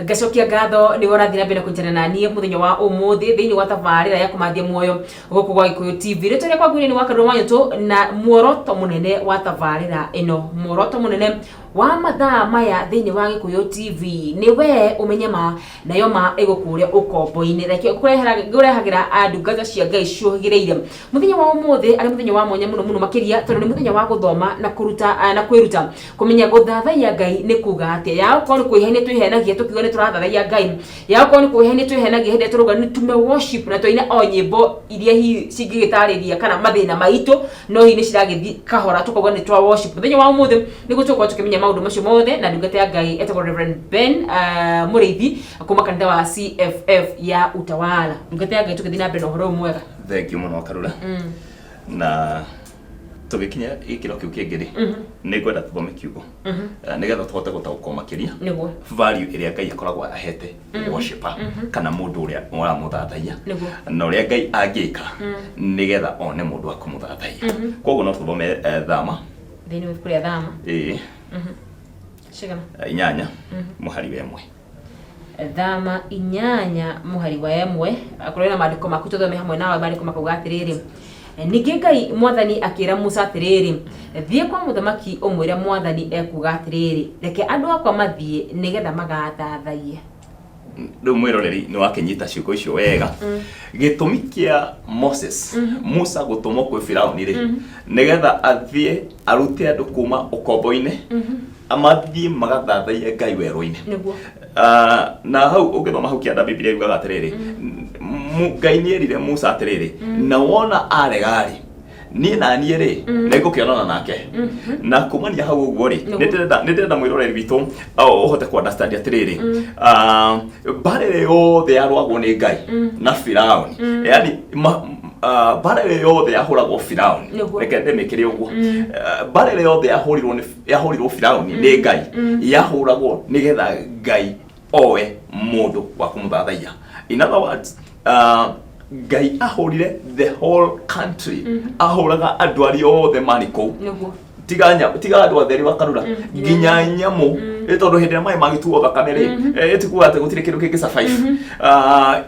Ngacokia ngatho nĩ ũrathiĩ na mbere na kũnyitanĩra na niĩ mũthenya wa ũmũthĩ thĩinĩ wa tabarĩra ya kũmathia muoyo gũkũ gwa Gĩkũyũ TV. Rĩtwa rĩakwa ngwĩre nĩ Wakarura Wanyũtũ, na muoroto mũnene wa tabarĩra ĩno, muoroto mũnene wa mathaa maya thĩinĩ wa Gĩkũyũ TV nĩ we ũmenye ma, nayo ma ĩgũkũre ũkombo-inĩ. Reke ngũrehagĩra ndungata cia Ngai ciũhĩgĩrĩire mũthenya wa ũmũthĩ, arĩ mũthenya wa mwanya mũno mũno makĩria, tondũ nĩ mũthenya wa gũthoma na kũruta na kwĩruta kũmenya gũthathaiya Ngai nĩ kuga atĩa. Ya okorwo nĩ kwĩhenia twĩhenagia tũkiuga nĩ tũrathathaiya Ngai, ya okorwo nĩ kwĩhenia twĩhenagia hĩndĩ ĩrĩa tũrauga nĩ tume worship na twaina o nyĩmbo iria hihi cingĩgĩtarĩria kana mathĩna maitũ, no hihi nĩ ciragĩthiĩ kahora tũkauga nĩ twa worship. Mũthenya wa ũmũthĩ nĩguo tũgũkorwo tũkĩmenya maũndũ macio mothe na ndungata ya Ngai etagwo Reverend Ben Mũrĩithi kuma kanitha wa CFF ya Utawala. Ndungata ya Ngai, tũgĩthiĩ na mbere na ũhoro ũyũ mwega. Thank you mũno, Karura. Na tũgĩkinya gĩkĩro kĩu kĩngĩ rĩ, nĩ ngwenda tũthome kiugo nĩgetha tũhote gũtaũkwo makĩria value ĩrĩa Ngai akoragwo ahete worshiper kana mũndũ ũrĩa ũramũthathaiya na ũrĩa Ngai angĩka nĩgetha one mũndũ wa kũmũthathaiya. Koguo no tũthome Thama. Thĩinĩ wa ibuku rĩa Thama. Ĩĩ. Cigana? 8 mũhari wa 1. Thama 8 mũhari wa 1. Akorwo na maandĩko maku, tũthome hamwe nawe. Maandĩko makauga atĩrĩrĩ: "Ningĩ Ngai Mwathani akĩra Musa atĩrĩrĩ, 'Thiĩ kwa mũthamaki ũmwĩre Mwathani ekuuga atĩrĩrĩ, Reke andũ akwa mathiĩ nĩgetha magathathaiye.'" Rĩu mwĩroreri nĩ wakĩnyita ciugo icio wega. Gĩtũmi kĩa Moses, Musa, gũtũmwo kwĩ Firauni rĩ, nĩgetha athiĩ arute andũ kuma ũkombo-inĩ, mathiĩ magathathaiye Ngai werũ-inĩ. Ah, na hau ũngĩthoma hau kĩanda, Biblia yugaga atĩrĩrĩ, Ngai nĩ erire Musa atĩrĩrĩ, na wona arega-rĩ, niĩ na niĩ rĩ nĩ ngũkĩonana nake. Na kumania hau ũguo rĩ, nĩ ndĩrenda mwĩroreri witũ ũhote ku understand atĩrĩrĩ, mbara ĩrĩa yothe yarũagwo nĩ Ngai na Firauni, yani mbara ĩrĩa yothe yahũragwo Firauni, reke ndĩmĩkĩre ũguo, mbara ĩrĩa yothe yahũrirwo nĩ yahũrirwo Firauni nĩ Ngai yahũragwo nĩgetha Ngai oe mũndũ wa kũmũthathaiya. In other words, Ngai ahũrire the whole country, ahũraga andũ arĩa othe marĩ kũu, tiga andũ atheri wakarura, nginya nyamũ. Ĩ tondũ hĩndĩ ĩrĩa maĩ magĩtuo thakame rĩ, ĩtikuga atĩ gũtirĩ kĩndũ kĩngĩ survive. Ah,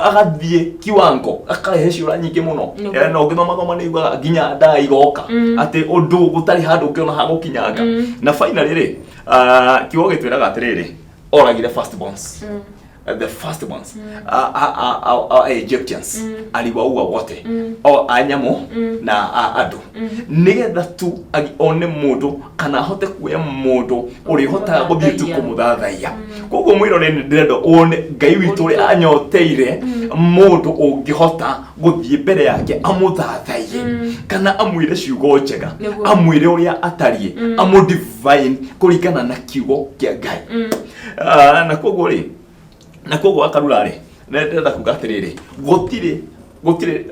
agathiĩ kiwango akarehe ciũra nyingĩ mũno. Na ũngĩthoma thoma nĩ ugaga nginya ndaa igoka, atĩ ũndũ gũtarĩ handũ ũngĩona ha gũkinyanga. Na finally rĩ, kiugo gĩtwĩraga atĩrĩrĩ, oragire firstborns, the firstborns a Egyptians, aliwaua wote, o a nyamũ na a andũ, nĩgetha tu one mũndũ kana ahote kuoya mũndũ ũrĩhotaga gũthiĩ tu Kũmũthathaiya. Kũmũthathaiya. Koguo mwĩrore, nĩ ndĩrenda wone Ngai witũ ũrĩa anyoteire mũndũ ũngĩhota gũthiĩ mbere yake amũthathaiye kana amwĩre ciugo njega, amwĩre ũrĩa atariĩ, amũ-define kũringana na kiugo kĩa Ngai. Ah, na koguo rĩ, na koguo akarura rĩ, nĩ ndĩrenda kuga atĩrĩrĩ, gũtirĩ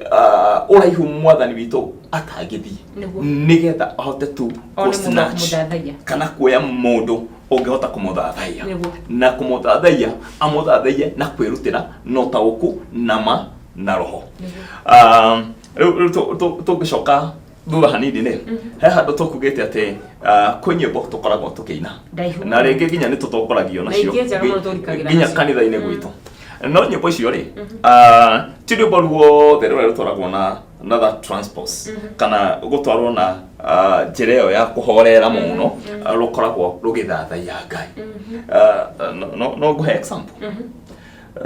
ũraihu Mwathani witũ atangĩthiĩ nĩgetha ahote tu one mũndũ wa kũ-snatch kũmũthathaiya. Kana kuoya mũndũ ũngĩhota kũmũthathaiya na kũmũthathaiya, amũthathaiye na kwĩrutĩra na ũtaũku na ma na roho. Ah, rĩu tũngĩcoka thutha hanini rĩ, he handũ tũkugĩte atĩ kwĩ nyĩmbo tũkoragwo tũkĩina Ndaihu na rĩngĩ nginya nĩ tũtongoragio Na nacio ingĩ njega mũno tũrikagĩra nginya nacio. kanitha-inĩ gwitũ. No nyĩmbo icio rĩ, ti rwĩmbo ruothe rũrĩa rũtwaragwo na that transpose kana gũtwarwo na njĩra ĩyo ya kũhorera mũno rũkoragwo rũgĩthathaiya Ngai. Ah, no ngũhe example.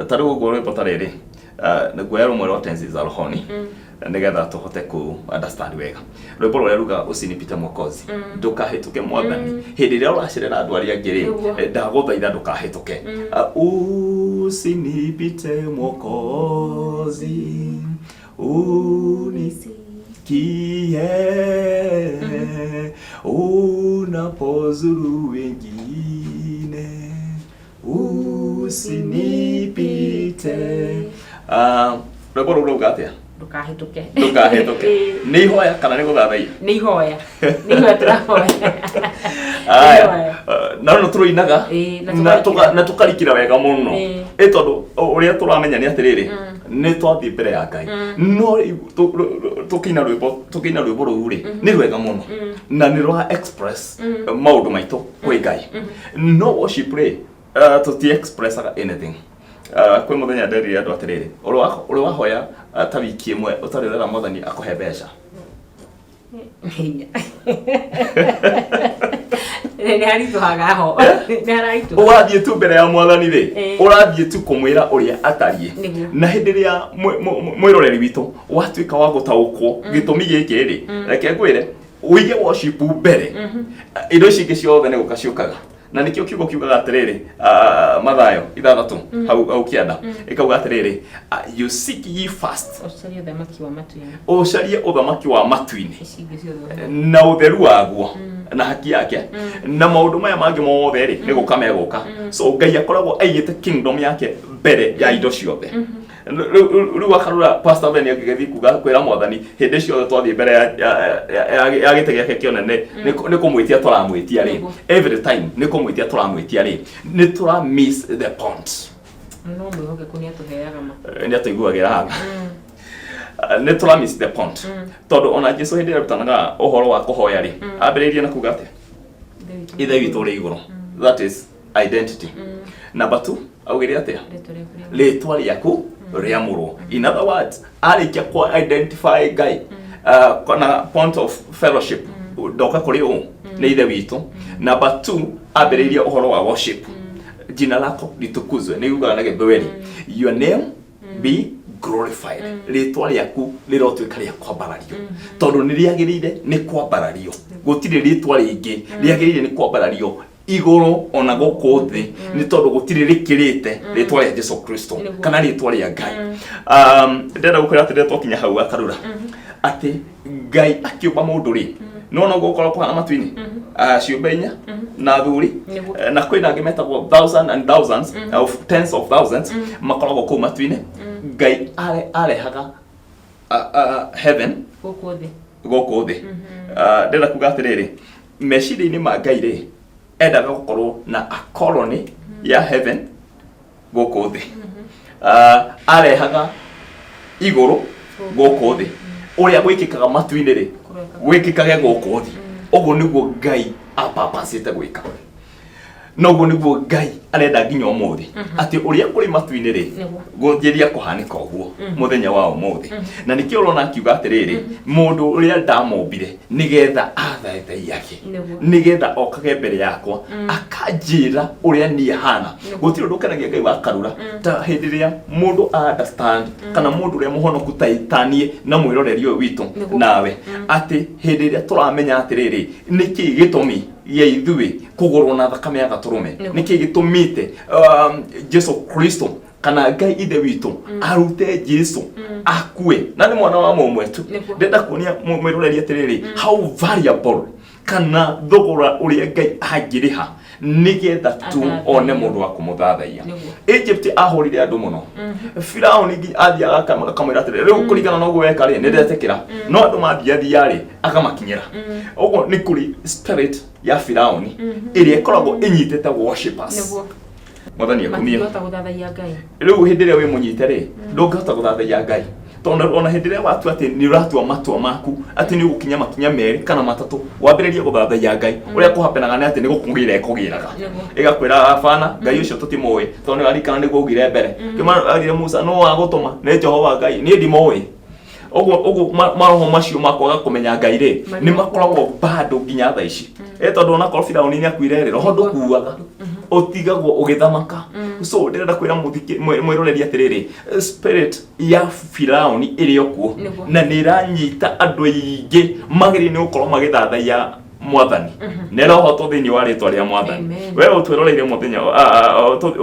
Ta rĩu ũguo rwĩmbo ta rĩrĩ, nguoya rũmwe rwa Tenzi za Rohoni nĩgetha tũhote ku understand wega rwĩmbo rũrĩa rugaga "Usinipite Mwokozi", ndũkahĩtũke Mwathani hĩndĩ ĩrĩa ũracerera andũ arĩa angĩ rĩ. Ndagũthaitha ndũkahĩtũke. Ah, usinipite Mwokozi, unisikie unapozuru wengine, usinipite. Ah, rwĩmbo rũu rauga atĩa? Ndũkahĩtũke. Ndũkahĩtũke nĩ ihoya kana nĩ gũthathaiya? Nĩ ihoya, nĩ ihoya tũrahoya. Aya, Ihoya. Na no tũrũinaga Ĩĩ, na na tũkarikĩra. na tũkarikĩra wega mũno. Ĩ tondũ ũrĩa tũramenya nĩ atĩrĩrĩ, nĩ twathiĩ mbere ya Ngai, no rĩu tũkĩina rwĩmbo rũu rĩ, nĩ rwega mũno na nĩ rwa express maũndũ maitũ kwĩ Ngai. No worship rĩ, Tũti expressaga anything. Kwĩ mũthenya nderire andũ atĩrĩrĩ, ũrĩ wahoya ta wiki ĩmwe ũtarĩ ũrera Mwathani akũhe mbeca? Hinya. Nĩ haritũhaga ho, nĩ hararitũha. Ũrathiĩ tu mbere ya Mwathani rĩ, ũrathiĩ tu kũmwĩra ũrĩa atariĩ. Na hĩndĩ ĩrĩa mwĩroreri witũ watuĩka wa gũtaũkwo gĩtũmi gĩkĩ rĩ, reke ngwĩre, ũige worship mbere, indo ici ingĩ ciothe nĩ gũka ciũkaga. Na nĩkĩo kiugo kiugaga atĩrĩrĩ, Mathayo 6 hau hau kĩanda, ĩkauga atĩrĩrĩ, "You seek ye first," ũcarie ũthamaki wa matu-inĩ, ũcarie ũthamaki wa matu-inĩ ici ingĩ ciothe na ũtheru waguo na haki yake, na maũndũ maya mangĩ mothe rĩ, nĩ gũka megũka. So Ngai akoragwo aigĩte kingdom yake mbere ya indo ciothe. Rĩu akarora Pastor Ben angĩgĩthiĩ kuga kwĩra Mwathani hĩndĩ ciothe twathiĩ mbere ya gĩtĩ gĩake kĩonene nĩ kũmwĩtia tũramwĩtia rĩ, every time nĩ kũmwĩtia tũramwĩtia rĩ, nĩ tũra miss the point. No mwĩhokeku nĩ atũheaga ma. Nĩ atũiguagĩra tha. Nĩ tũra miss the point, tondũ ona Jesu hĩndĩ ĩrĩa arutanaga ũhoro wa kũhoya rĩ, ambĩrĩirie na kuga atĩa? "Ithe witũ ũrĩ igũrũ." That is identity. Number two, augire atĩa? Rĩtwa rĩaku rĩa Rĩtwa rĩaku rĩamũrwo. In other words, arĩkia ku identify Ngai na point of fellowship, ndoka kũrĩ ũ nĩ Ithe witũ. Number two, ambĩrĩirie ũhoro wa worship. "Jina lako litukuzwe" nĩ yugaga na Gĩthweri, "Your name be glorified." Rĩtwa rĩaku rĩrotuĩka rĩa kwambarario, tondũ nĩ rĩagĩrĩire nĩ kwambarario. Gũtirĩ rĩtwa rĩngĩ rĩagĩrĩire nĩ kwambarario igũrũ ona gũkũ thĩ, nĩ tondũ gũtirĩ rĩkĩrĩte rĩtwa rĩa Jesu Kristo kana rĩtwa rĩa Ngai. Ndĩrenda gũkwĩra atĩ rĩrĩa twakinya hau akarura atĩ Ngai akĩũmba mũndũ rĩ, nĩwona ũguo gũkorwo kũhana matu-inĩ, ciũmbe inya na athuri, na kwĩna angĩ metagwo thousand and thousands of tens of thousands makoragwo kũu matu-inĩ. Ngai arehaga heaven gũkũ thĩ. Gũkũ thĩ. Ndĩrenda kuga atĩrĩrĩ, meciria-inĩ ma Ngai rĩ, endaga gũkorwo na a colony ya heaven gũkũ thĩ. Arehaga igũrũ gũkũ thĩ. Ũrĩa gwĩkĩkaga matu-inĩ rĩ, gwĩkĩkage gũkũ thĩ. Ũguo nĩguo Ngai apapacĩte gwĩka, na ũguo nĩguo Ngai arenda nginya ũmũthĩ, atĩ ũrĩa kũrĩ matu-inĩ rĩ, gũthĩria kũhanĩka ũguo mũthenya wa ũmũthĩ. Na nĩkĩo ũrona akiuga atĩrĩrĩ, mũndũ ũrĩa ndamũmbire nĩgetha athathaiage, nĩgetha okage mbere yakwa akanjĩra ũrĩa niĩ hana. Gũtirĩ ũndũ ũkenagia Ngai wa karura ta hĩndĩ ĩrĩa mũndũ a understand, kana mũndũ ũrĩa mũhonoku ta niĩ na mwĩroreri ũyũ witũ, nawe, atĩ hĩndĩ ĩrĩa tũramenya atĩrĩrĩ, nĩkĩ gĩtũmi gĩa ithuĩ kũgũrwo na thakame ya gatũrũme, nĩkĩ gĩtũmĩte Jesu Kristo kana Ngai Ithe witũ arute Jesu akue na nĩ mwana wa mũmwe tu. Ndĩrenda kuonia mwĩroreri atĩrĩrĩ, how valuable kana thogora ũrĩa Ngai angĩrĩha nĩgetha tu Athathaiye. one mũndũ wa kũmũthathaiya. Egypt ahũrire andũ mũno. Firauni nginya athiaga akamwĩra atĩrĩ, rĩu kũringana na ũguo weka rĩ, nĩ ndetĩkĩra. No andũ mathiathia rĩ, akamakinyĩra. Ũguo nĩ kũrĩ spirit ya Firauni ĩrĩa ĩkoragwo ĩnyitĩte worshippers. Mwathani akumie. Matingĩhota gũthathaiya Ngai. Rĩu hĩndĩ ĩrĩa wĩ mũnyite rĩ, ndũngĩhota gũthathaiya Ngai, tondũ ona hĩndĩ ĩrĩa watua atĩ nĩ ũratua matua maku atĩ nĩ ũgũkinya makinya merĩ kana matatũ wambĩrĩrie gũthathaiya Ngai, ũrĩa kũhapenaga nĩ atĩ nĩ gũkũgĩra ĩkũgĩraga, ĩgakwĩra, "Bana, Ngai ũcio tũtimũĩ, tondũ nĩ ũraririkana nĩguo augire mbere kĩma arire Musa, nũ wagũtũma? Nĩ Jehova Ngai, niĩ ndimũĩ." Ũguo maroho macio ma kwaga kũmenya Ngai rĩ, nĩ makoragwo bado nginya thaa ici, tondũ onakorwo Firauni nĩ akuire rĩ, roho ndũkuaga, ũtigagwo ũgĩthamaka. So ndĩrenda kwĩra mwĩroreri atĩrĩrĩ, spirit ya Firauni ĩrĩ o kuo, na nĩ ĩranyita andũ aingĩ magĩrĩire nĩ gũkorwo magĩthathaiya Mwathani, nĩ rohotwo thĩinĩ wa rĩtwa rĩa Mwathani. Amen. We ũtwĩroreire mũthenya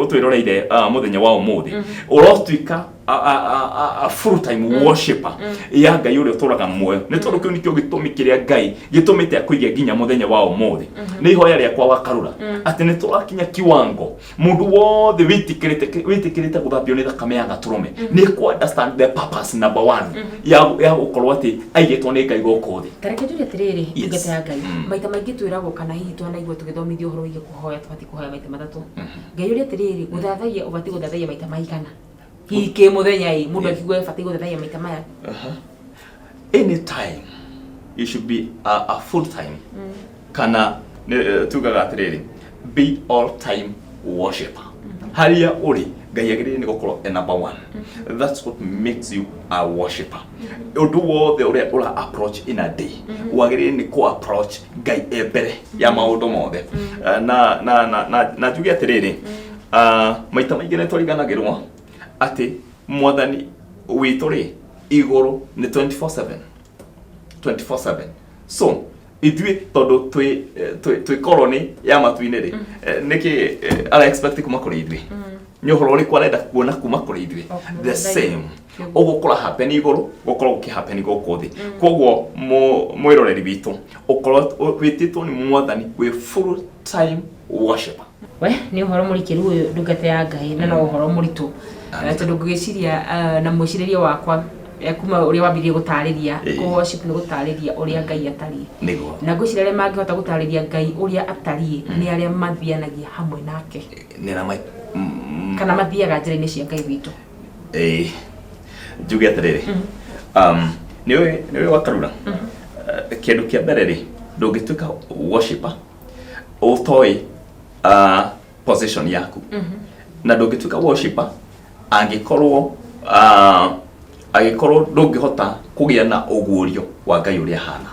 ũtwĩroreire mũthenya wa ũmũthĩ, ũrotuĩka a full time worshipper ya Ngai ũrĩa ũtũraga muoyo, nĩ tondũ kĩu nĩkĩo gĩtũmi kĩrĩa Ngai gĩtũmĩte akũige nginya mũthenya wa ũmũthĩ. Nĩ ihoya rĩakwa wakarura atĩ nĩ tũrakinya kiwango mũndũ wothe wĩtĩkĩrĩte gũthambio nĩ thakame ya gatũrũme nĩ kũ understand the purpose number one ya gũkorwo atĩ aigĩtwo nĩ Ngai gũkũ thĩ. Tareke njurie atĩrĩrĩ, ndungata ya Ngai, maita maingĩ twĩragwo kana hihi twanaigua tũgĩthomithio ũhoro wĩgiĩ kũhoya, tũbatiĩ kũhoya maita matatũ. Ngai ũria atĩrĩrĩ, gũthathaiya ũbatiĩ gũthathaiya maita maigana hihi kĩ mũthenya? Ĩ mũndũ akiuga batiĩ gũthathaiya maita maya? Anytime you should be a full time, kana tugaga atĩrĩrĩ, be all time worshipper. Harĩa ũrĩ, Ngai agĩrĩire nĩ gũkorwo e number one. That's what makes you a worshipper. Ũndũ wothe ũrĩa ũra approach in a day, wagĩrĩire nĩ kũ approach Ngai e mbere ya maũndũ mothe. Na njuge atĩrĩrĩ, maita maingĩ nĩ tũriganagĩrwo atĩ Mwathani witũ rĩ, igũrũ nĩ 24/7, 24/7. So ithuĩ tondũ twĩ koroni ya matu-inĩ rĩ, nĩkĩ ara expect kuma kũrĩ ithuĩ? Nĩ ũhoro ũrĩkũ arenda kuona kuma kũrĩ ithuĩ? O The kũmũthaitha. same ũguo kũra happen igũrũ, gũkorwo gũkĩ happen gũkũ thĩ. Koguo mwĩroreri witũ, ũkorwo wĩtĩtwo nĩ Mwathani wĩ full time worshipper. We nĩ ũhoro mũrikĩru ũyũ, ndungata ya Ngai, na no ũhoro mũritũ. Amen. Tondũ ngwĩciria na mwĩcirĩrie wakwa, kuma ũrĩa wambirie gũtarĩria, kũ worship nĩ gũtarĩria ũrĩa Ngai atariĩ. Na ngwĩciria arĩa mangĩhota gũtarĩria Ngai ũrĩa atariĩ nĩ arĩa mathianagia hamwe nake Nĩ na kana mathiaga njĩra-inĩ cia Ngai witũ. Ĩĩ, njuge atĩrĩrĩ, nĩũĩ Wakarura, kĩndũ kĩa mbere rĩ, ndũngĩtuĩka worshipper ũtoĩ position yaku, na ndũngĩtuĩka worshipper angĩkorwo ndũngĩhota kũgĩa na ũguũrio wa Ngai ũrĩa ahana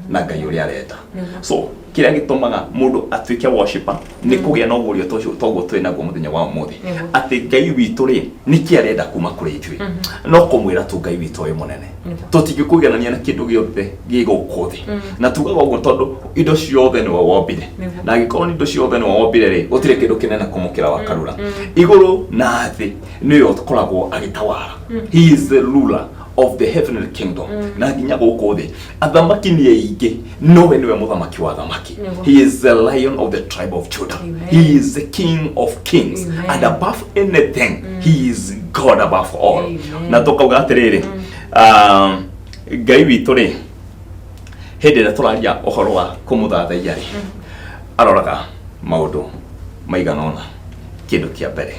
na Ngai ũrĩa arenda. So kĩrĩa gĩtũmaga mũndũ atuĩke worshipper nĩ kũgĩa na ũguũrio tocio toguo twĩ naguo mũthenya wa ũmũthĩ, atĩ Ngai witũ rĩ, nĩkĩ arenda kuma kũrĩ ithuĩ. No kũmwĩra tu Ngai witũ wĩ mũnene, tũtingĩkũiganania na kĩndũ gĩothe gĩ gũkũ thĩ. Na tugaga ũguo tondũ indo ciothe nĩwe wombire, na angĩkorwo nĩ indo ciothe nĩwe wombire rĩ, gũtirĩ kĩndũ kĩnene kũmũkĩra, Wakarura. Igũrũ na thĩ nĩwe ũkoragwo agĩtawara. He is the ruler of the heavenly kingdom na nginya gũkũ thĩ athamaki nĩ aingĩ, nowe nĩwe mũthamaki wa athamaki. He is the Lion of the tribe of Judah. Amen. He is the King of kings. Amen. And above anything, he is God above all. Amen. Na tũkauga atĩrĩrĩ, Ngai witũ rĩ, hĩndĩ ĩrĩa tũraria ũhoro wa kũmũthathaiya rĩ, aroraga maũndũ maigana ũna. Kĩndũ kĩa mbere,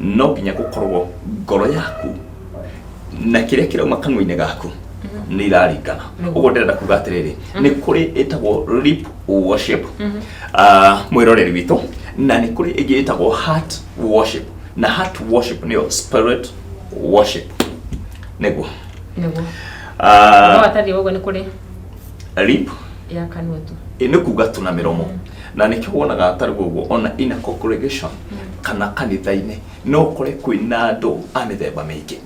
no nginya gũkorwo ngoro yaku na kĩrĩa kĩrauma kanua-inĩ gaku nĩ iraringana. Ũguo ndĩrenda kuga atĩrĩrĩ, nĩ kũrĩ ĩtagwo lip worship, mwĩroreri witũ, na nĩ kũrĩ ĩngĩ ĩtagwo heart worship, na heart worship nĩyo spirit worship, nĩguo. Nĩguo. No atariĩ ũguo nĩ kũrĩ Lip ya kanua tu. Nĩ kuga tu na mĩromo, na nĩkĩo wonaga tarĩu ũguo ona in a congregation kana kanitha-inĩ no ũkore kwĩna andũ a mĩthemba mĩingĩ.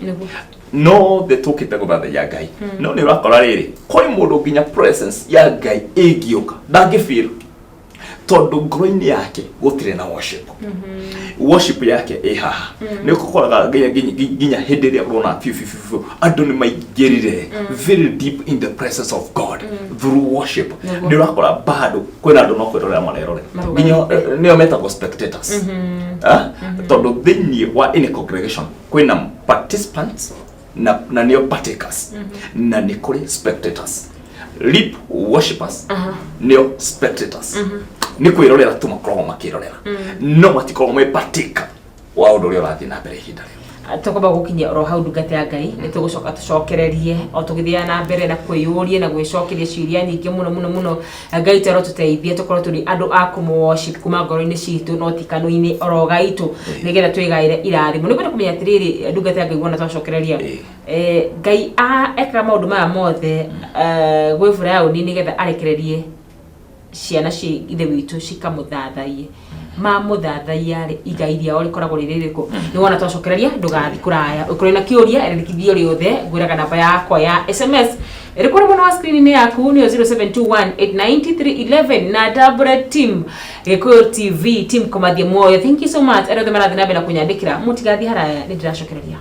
No thĩ tũkĩte gũthathaiya Ngai, no nĩ ũrakora rĩrĩ, kũrĩ mũndũ nginya presence ya Ngai ĩngĩũka ndangĩ feel, tondũ ngoro-inĩ yake gũtirĩ na worship. Worship yake ĩ haha. Nĩ ũkoraga nginya hĩndĩ ĩrĩa ũrona biũ biũ biũ biũ andũ nĩ maingĩrire very deep in the presence of God through worship, nĩ ũrakora bado kwĩna andũ no kwĩrorera marerorera. Marũgamĩte. Nginya nĩo metagwo spectators. Ah? Tondũ thĩinĩ wa any congregation kwĩna participants na nĩo partakers, na nĩ kũrĩ spectators. Lip worshipers nĩo spectators, nĩ kwĩrorera tu makoragwo makĩrorera, no matikoragwo me partaker wa ũndũ ũrĩa ũrathiĩ na mbere ihinda rĩu. Tũkwamba gũkinyia oro hau, ndungata ya Ngai. Nĩ tũgũcoka tũcokererie o tũgĩthiaga na mbere na kwĩyũria na gwĩcokeria ciũria nyingĩ mũno mũno mũno. Ngai tero tũteithie tũkorwo tũrĩ andũ a kũmũ worship kuma ngoro-inĩ citũ, no ti kanua-inĩ oro gaitũ, nĩgetha twĩgaĩre irathimo. Nĩ ngwenda kũmenya atĩrĩrĩ, ndungata ya Ngai, wona twacokereria, Ngai ekaga maũndũ maya mothe gwĩ Firaũni nĩgetha arekererie ciana cia ithe witũ cikamũthathaiye. Mamũthathaiya rĩ, igai rĩao rĩkoragwo rĩrĩ rĩrĩkũ? Nĩ wona twacokereria, ndũgathiĩ kũraya. Ũkorwo na kĩũria erĩkithio rĩothe, ngwĩraga namba yakwa ya SMS ĩrĩ kũrĩa mwena wa screen-inĩ yaku nĩyo 0721890311 na double team Gĩkũyũ TV, team kũmathia muoyo. Thank you so much arĩa othe marathiĩ na mbere na kũnyandĩkĩra. Mũtigathiĩ haraya, nĩ ndĩracokereria.